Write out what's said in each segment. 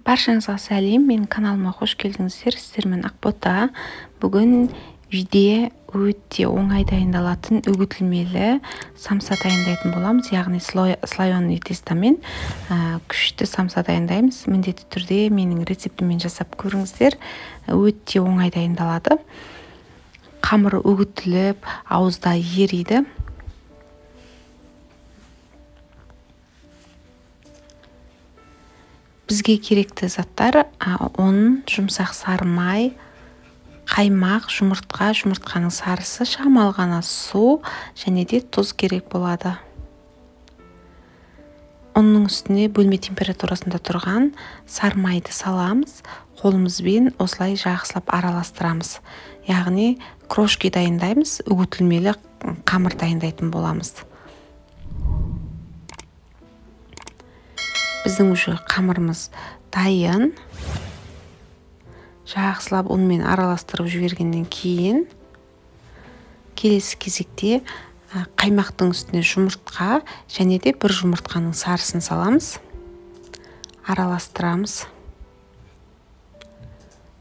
Баршаңызға сәлем, менің каналыма қош келдіңіздер. Сіздермен Ақбота. Бүгін үйде өте оңай дайындалатын үгітілмелі самса дайындайтын боламыз. Яғни слоеный тестомен күшті самса дайындаймыз. Міндетті түрде менің рецептіммен жасап көріңіздер. Өте оңай дайындалады. Қамыры үгітіліп, ауызда ериді. Бізге керекті заттар: ұн, жұмсақ сары май, қаймақ, жұмыртқа, жұмыртқаның сарысы, шамалы ғана су және де тұз керек болады. Ұнның үстіне бөлме температурасында тұрған сары майды саламыз, қолымызбен осылай жақсылап араластырамыз. Яғни крошки дайындаймыз, үгітілмелі қамыр дайындайтын боламыз. Біздің уже қамырымыз дайын. Жақсылап ұнмен араластырып жібергеннен кейін келесі кезекте қаймақтың үстіне жұмыртқа және де бір жұмыртқаның сарысын саламыз. Араластырамыз.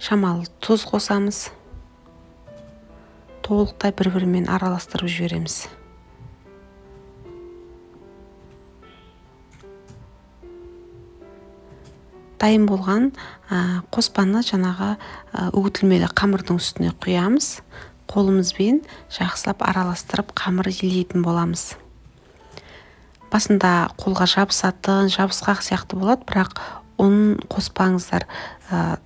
Шамалы тұз қосамыз. Толықтай бір-бірімен араластырып жібереміз. Дайын болған қоспаны жаңағы үгітілмелі қамырдың үстіне құямыз. Қолымызбен жақсылап араластырып қамыр илейтін боламыз. Басында қолға жабысатын, жабысқақ сияқты болады, бірақ ұн қоспаңыздар.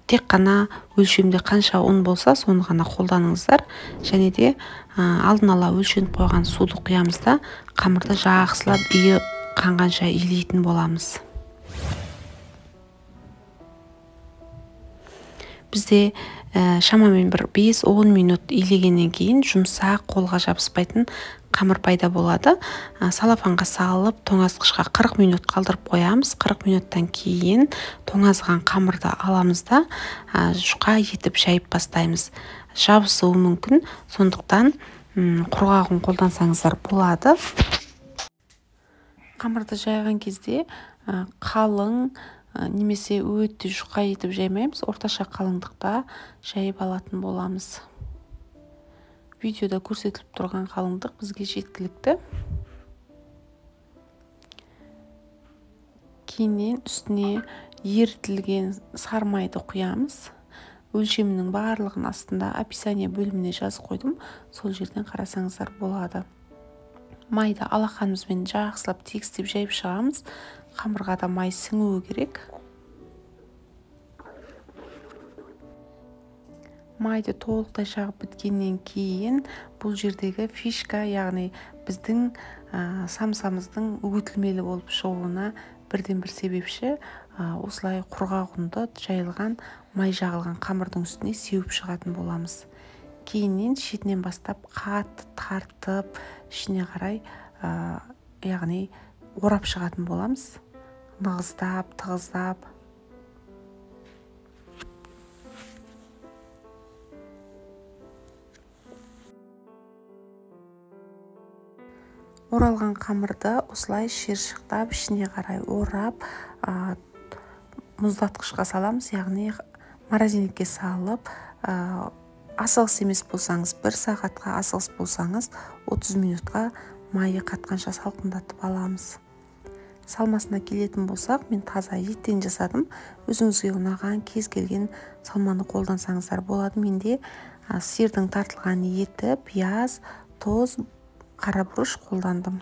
Тек қана өлшемде қанша ұн болса, соны ғана қолданыңыздар. Және де алдын ала өлшеніп қойған суды құямыз да, қамырды жақсылап иі қанғанша илейтін боламыз. Бізде шамамен бір 5-10 минут илегеннен кейін жұмсақ, қолға жабыспайтын қамыр пайда болады. Салафанға салып, тоңазытқышқа 40 минут қалдырып қоямыз. 40 минуттан кейін тоңазыған қамырды аламыз да, жұқа етіп жайып бастаймыз. Жабысуы мүмкін, сондықтан құрғақ ұн қолдансаңыздар болады. Қамырды жайған кезде қалың немесе өте жұқа етіп жаймаймыз, орташа қалыңдықта жайып алатын боламыз. Видеода көрсетіліп тұрған қалыңдық бізге жеткілікті. Кейіннен үстіне ерітілген сары майды құямыз. Өлшемінің барлығын астында описание бөліміне жазып қойдым, сол жерден қарасаңыздар болады. Майды алақанымызбен жақсылап тегістеп жайып шығамыз. Қамырға да май сіңуі керек. Майды толықтай жағып біткеннен кейін бұл жердегі фишка, яғни біздің самсамыздың үгітілмелі болып шығуына бірден бір себепші, осылай құрғақ ұнды жайылған, май жағылған қамырдың үстіне сеуіп шығатын боламыз. Кейіннен шетінен бастап қатты тартып, ішіне қарай, яғни орап шығатын боламыз. Нығыздап, тығыздап. Оралған қамырды осылай шиыршықтап, ішіне қарай орап, мұздатқышқа саламыз, яғни морозильникке салып, асығыс емес болсаңыз 1 сағатқа, асығыс болсаңыз 30 минутқа майы қатқанша салқындатып аламыз. Салмасына келетін болсақ, мен таза еттен жасадым. Өзіңізге ұнаған кез келген салманы қолдансаңыздар болады. Менде сиырдың тартылған еті, пияз, тұз, қара бұрыш қолдандым.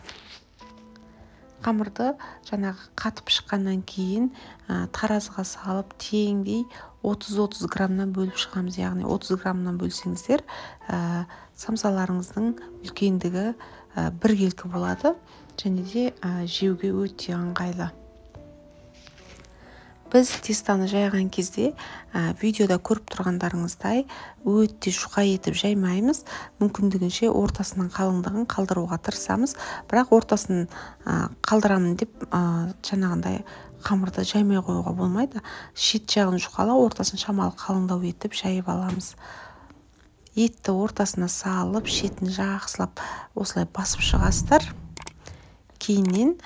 Қамырды жаңағы қатып шыққаннан кейін таразыға салып теңдей 30-30 граммнан бөліп шығамыз. Яғни 30 граммнан бөлсеңіздер, самсаларыңыздың үлкендігі біркелкі болады және де жеуге өте ыңғайлы. Біз тестаны жайған кезде видеода көріп тұрғандарыңыздай өте жұқа етіп жаймаймыз. Мүмкіндігінше ортасының қалыңдығын қалдыруға тырысамыз. Бірақ ортасын қалдырамын деп жаңағындай қамырды жаймай қоюға болмайды. Шет жағын жұқалау, ортасын шамалы қалыңдау етіп жайып аламыз. Етті ортасына салып, шетін жақсылап осылай басып шығасыздар. Кейіннен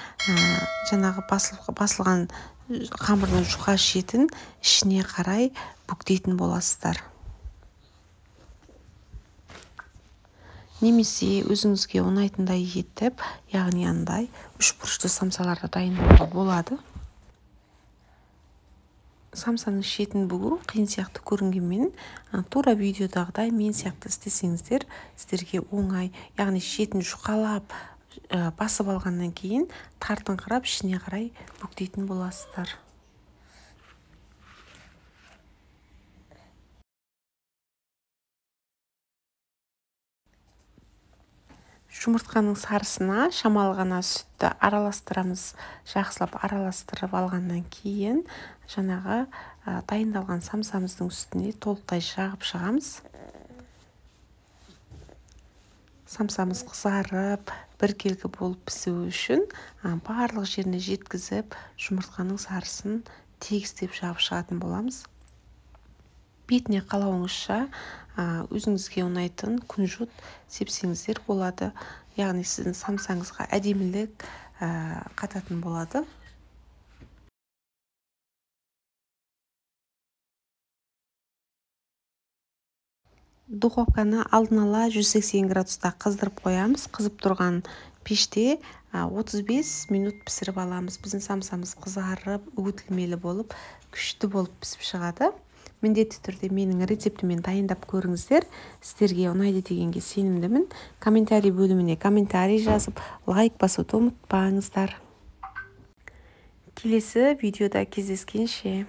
жаңағы басылған Қамырдың жұқа шетін ішіне қарай бүктейтін боласыздар. Немесе өзіңізге ұнайтындай етіп, яғни андай үшбұрышты самсаларды дайындауға болады. Самсаның шетін бүгу қиын сияқты көрінгенмен, тура видеодағыдай мен сияқты істесеңіздер, сіздерге оңай. Яғни шетін жұқалап басып алғаннан кейін тартыңқырап ішіне қарай бүктейтін боласыздар. Жұмыртқаның сарысына шамалы ғана сүтті араластырамыз. Жақсылап араластырып алғаннан кейін жаңағы дайындалған самсамыздың үстіне толықтай жағып шығамыз. Самсамыз қызарып, біркелкі болып пісуі үшін барлық жеріне жеткізіп, жұмыртқаның сарысын тегістеп жағып шығатын боламыз. Бетіне қалауыңызша өзіңізге ұнайтын күнжіт сепсеңіздер болады. Яғни сіздің самсаңызға әдемілік қататын болады. Духовканы алдын ала 180 градуста қыздырып қоямыз. Қызып тұрған пеште 35 минут пісіріп аламыз. Біздің самсамыз қызарып, үгітілмелі болып, күшті болып пісіп шығады. Міндетті түрде менің рецептіммен дайындап көріңіздер. Сіздерге ұнайды дегенге сенімдімін. Комментарий бөліміне комментарий жазып, лайк басуды ұмытпаңыздар. Келесі видеода кездескенше.